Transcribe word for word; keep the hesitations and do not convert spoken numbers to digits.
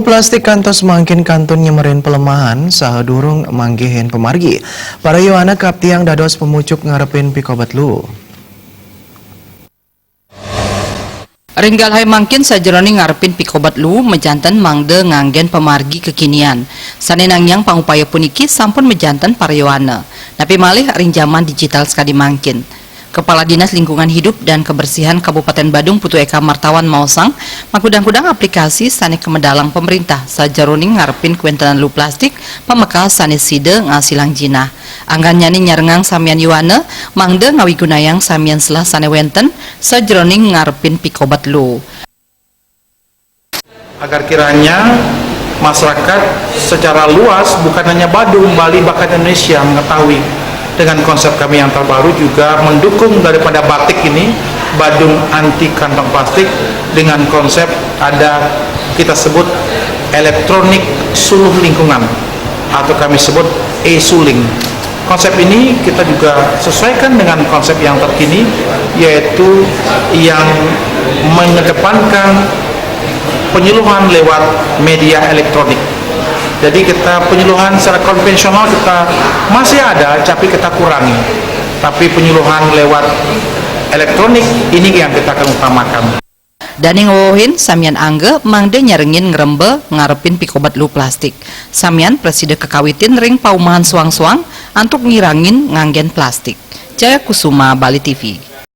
Plastik kantos mangkin kantun nyemerin pelemahan saha durung manggihin pemargi. Para yowana kaptiang dados pemucuk ngarepin pikobet luu. Ring galahé mangkin sajeroning ngarepin pikobet luu majanten mangda nganggén pemargi kekinian. Sané nangiang pangupaya puniki sampun majanten para yowana. Napi malih ring jaman digital sakadi mangkin. Kepala Dinas Lingkungan Hidup dan Kebersihan Kabupaten Badung Putu Eka Martawan maosang, makudang-kudang aplikasi sané kamedalang pemerintah sajeroning ngarepin kuéntenan luu plastik pamekas sané sida ngasilang jinah. Anggannyané nyarengang samian yowana mangda ngawigunayang samian selah sané wénten sajeroning ngarepin pikobet luu. Agar kiranya masyarakat secara luas, bukan hanya Badung, Bali, bahkan Indonesia mengetahui dengan konsep kami yang terbaru juga mendukung daripada batik ini, Badung Anti Kantong Plastik, dengan konsep ada kita sebut elektronik suluh lingkungan atau kami sebut e-suling. Konsep ini kita juga sesuaikan dengan konsep yang terkini, yaitu yang mengedepankan penyuluhan lewat media elektronik. Jadi kita penyuluhan secara konvensional kita masih ada, tapi kita kurangi. Tapi penyuluhan lewat elektronik ini yang kita akan utamakan. Dané ngwewehin samian angga mangda nyarengin ngremba ngarepin pikobet luu plastik. Samian prasida kakawitin ring paumahan soang-soang antuk ngirangin nganggén plastik. Jaya Kusuma, Bali T V.